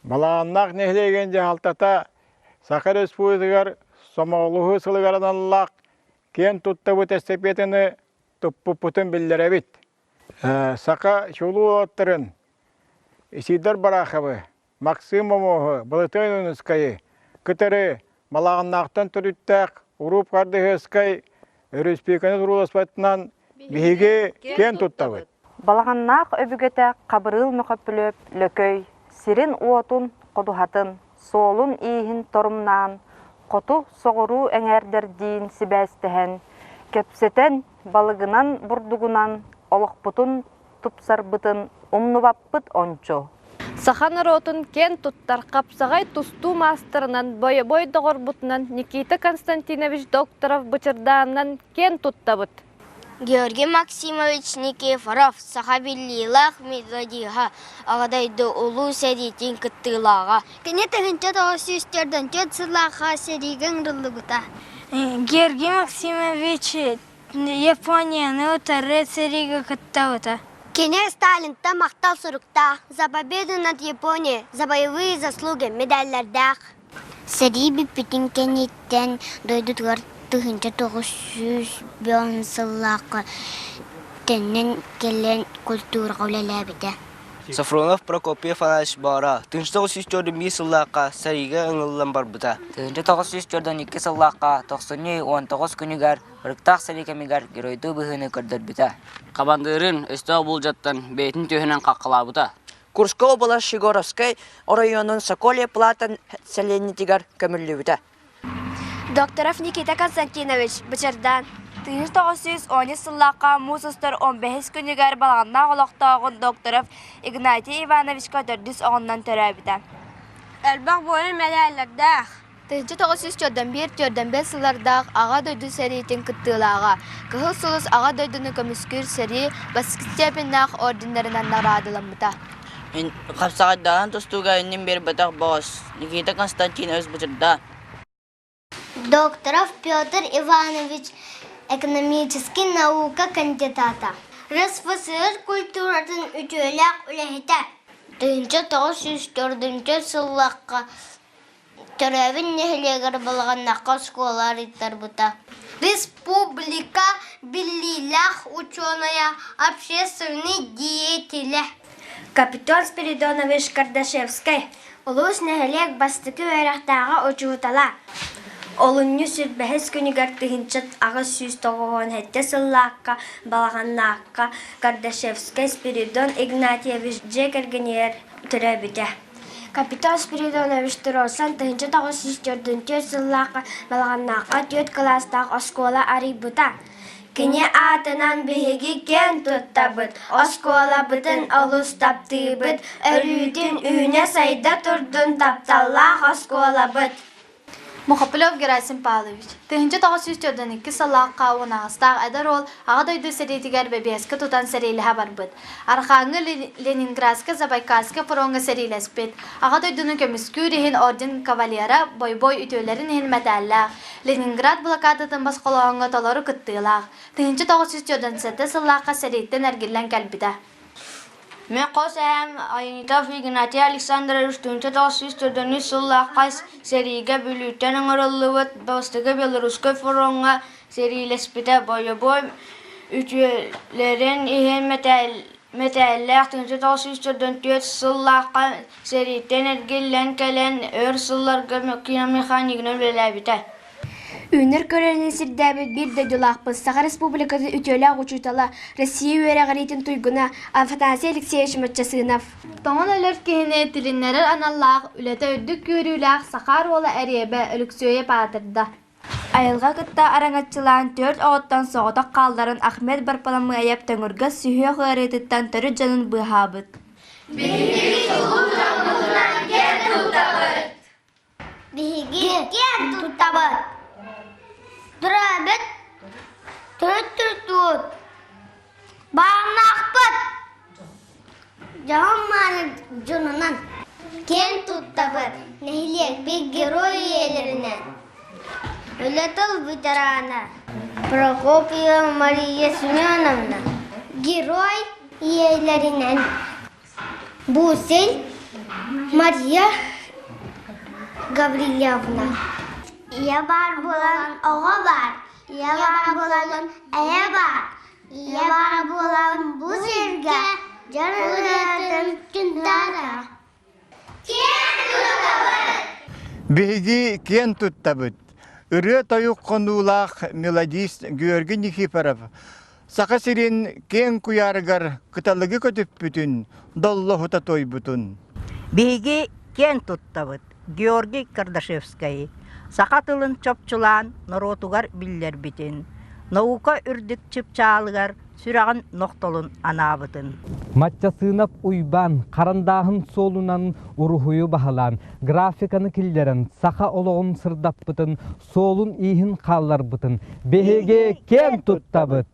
Балаҕаннаах нэһилиэгин дьаһалтата Саха Республикатыгар Сомоҕолоһуу сылыгар аналлаах киэн туттабыт эстафетаны туппуппутун биллэрэбит. Саха чулуу уолаттарын Исидор Бараховы, Максим Момоһу, Былатыан Ойуунускайы кытары Балаҕаннаахтан төрүттээх Уруп Хардыһыаскай өрөспүүбүлүкэни турууласпытынан биһиги киэн туттабыт. Балаҕаннаах өбүгэтэ Хабырыыл Мөхөппүлүөп Лөкөй сирин-уотун, ходуһатын, суолун-ииһин торумнаан, хоту соҕуруу эҥээрдэрдиин сибээстэһэн, кэпсэтэн, балыгынан, бурдугунан олохпутун тупсарбытын умнубаппыт ончу. Саха норуотун киэн туттар хапсаҕай тустуу маастарынан, бойобуой доҕорбутунан Никита Константинович Докторов бычырдаанынан киэн туттабыт. Георгий Максимович Никифоров саха биллиилээх мелодиһа, Аҕа дойду Улуу сэриитин кыттыылааҕа. Кини 1944 сыллаахха сэриигэ ыҥырыллыбыта. Георгий Максимович Японияны утары сэриигэ кыттабыта. Кини Сталинтан махтал суруктаах «За победу над Японией», «За боевые заслуги» медаллардаах. Сэрии бүппүтүн кэнниттэн дойдутугар 1905 сыллаахха төннөн кэлэн культураҕа үлэлээбитэ. Софронов Прокопий Афанасьевич Бооро 1941 сыллаахха сэриигэ ыҥырыллан барбыта. 1942 сыллаахха тохсунньу 19 күнүгэр Ырыктаах сэрии кэмигэр геройдуу быһыыны көрдөрбүтэ. Хамандыырын өстөөх буулдьаттан бэйэтин түөһүнэн хаххалаабыта. Курскай уобалас Шигоровскай оройуонун Соколье Платон сэлиэнньэтигэр көмүллүбүтэ. Докторов Никита Константинович Бычырдаан 1910 сыллаахха муус устар 15 күнүгэр Балаҕаннаах олохтооҕун Докторов Игнатий Ивановичка төрдүс оҕоннон төрөөбүтэ. Элбэх буойун мэтээллэрдээх. 1941-45 сыллардаах Аҕа дойду сэриитин кыттыылааҕа, Кыһыл Сулус Аҕа дойдуну көмүскүүр сэрии бастакы степеннээх орденнарынан наҕараадаламмыта. Хапсаҕайдаһан тустууга иннин биэрбэтэх бөҕөс Никита Константинович Бычырдаан. Докторов Петр Иванович экономическай наука кандидата, РСФСР культуратын үтүөлээх үлэһитэ. 1904 сыллаахха Төрөөбүт нэһилиэгэр Балаҕаннахха оскуола арыйтарбыта. Республика биллиилээх учуонайа, общественный деятелэ. Капитон Спиридонович Кардашевскай улуус нэһилиэк бастакы үөрэхтээҕэ учуутала. Олунньу сүүрбэһис күнүгэр 1897 сыллаахха Балаҕаннаахха Кардашевскай Спиридон Игнатьевич дьиэ кэргэнигэр төрөөбүтэ. Капитон Спиридонович туруорсан 1944 сыллаахха Балаҕаннаахха түөрт кылаастаах оскуола арыйбыта. Кини аатынан биһиги киэн туттабыт, оскуолабытын олус таптыыбыт, өрүүтүн үүнэ-сайда турдун тапталлаах оскуолабыт! Мухоплев Герасим Павлович, 1942 сыллаахха уон аҕыстаах эдэр уол Аҕа дойду сэриитигэр бэбиэскэ тутан сэриилэһэ барбыт. Арҕааҥҥы Ленинградскай Забайкальскай фроҥҥа сэриилэспит. Аҕа дойдуну көмүскүүр иһин орден кавалера, бойбой үтүөлэрин иһин мэтээллээх, Ленинград блокадатын босхолооһуҥҥа толору кыттыылаах. 1947 сыллаахха сэрииттэн эргиллэн кэлбитэ. Мин хос эһээм Аянитов Игнатий Александрович 1943 сыллаахха сэриигэ Бүлүүттэн ыҥырыллыбыт Бастакы Белорусскай фроҥҥа сэриилэспитэ. Бойобуой үтүөлэрин иһин мэтээллээх 1944 сыллаахха сэрииттэн эргиллэн кэлэн өр сылларга киномеханигынан үлэлээбитэ. Үүнэр көлүөнэни сирдээбит биир дойдулаахпыт, Саха Республикатын үтүөлээх учуутала, Россия үөрэҕириитин туйгуна Афанасий Алексеевич Маччасынов. Тоҥон өлөр киһини тилиннэрэр аналлаах, үлэтэ үрдүк күүрүүлээх Сахаар уола Эриэбэ Өлөксүөйэп аатырда. Айылҕа кытта араҥаччылаан түөрт оҕоттон соҕотох хаалларан Ахмед Барпаламыайап төҥүргэс сүһүөх ыарыытыттан төрүт дьонун быыһаабыт. Биһиги чулуу дьоммутунан киэн туттабыт! Биһиги киэн туттабыт! Төрөөбүт төрүт төрдүбүт бааннаахпыт! Дьоһун мааны дьонунан киэн туттабыт! Нэһилиэкпит герой ийэлэринэн Үлэ тыл ветерана Прокопьева Мария Семеновна Герой ийэлэринэн Бусин. Мария Гаврильевна. Ийэ баар буолан оҕо баар, ийэ баар буолан эйэ баар, ийэ баар буолан бу сиргэ дьон ырыатын күнтаата. Киэн туттабыт! Биһиги киэн туттабыт. Ырыа-тойук хонуулаах мелодист Георгий Никифоров Саха сирин киэҥ куйаарыгар кыталыгы көтүппүтүн, доллоһута туойбутун. Биһиги киэн туттабыт Георгий Кардашевскайы саха тылын чопчулаан норуотугар биллэрбитин, наука үрдүк чыпчаалыгар сүрэҕин нохтолун анаабытын. Маччасыынап Уйбаан харандааһын суолунан уруһуйу баһылаан, графиканы киллэрэн саха олоҕун сырдаппытын, суолун-ииһин хаалларбытын биһиги киэн туттабыт!